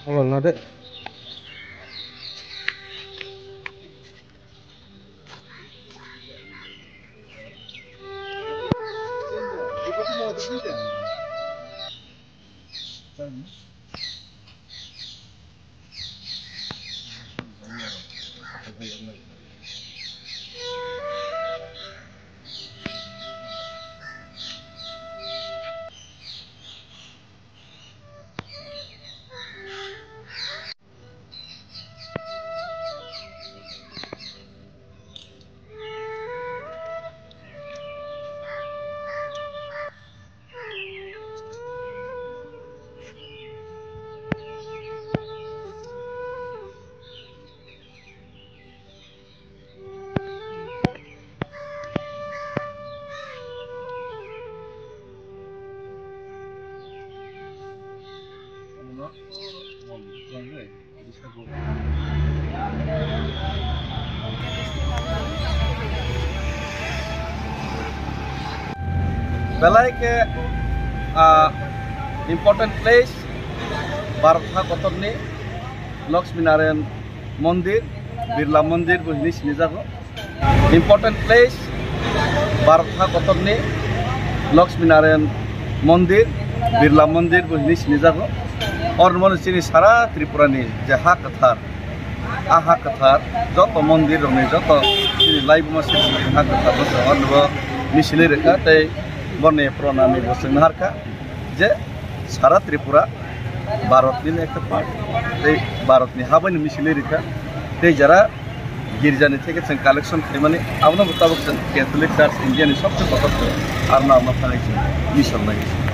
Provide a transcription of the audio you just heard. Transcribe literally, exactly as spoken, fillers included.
Abal na de. Belai khe, ah, important place, Bharat ha kotorni Lakshmi Narayan Mondir, Birla Mondir bo hinwi sinijago. Important place, Bharat ha kotorni Lakshmi Narayan Mondir, Birla Mondir bo hinwi sinijago. Oro mano chini sara Tripura ni je ha kwthar, a ha kwthar, joto mondir rokni, joto chini laibuma sini ha kwthar bo chwng oro bo misilwi rwkha tei boni pranami bo chwng naharkha. Je sara Tripura Bharatni ekta part, tei Bharatni habaini misilwi rikha, tei jara girjani theke chwng collection khaimani, abono bo tabuk chwng Catholic Church Indiani sobse kotor se, arno amo thangwi chwng mission nai.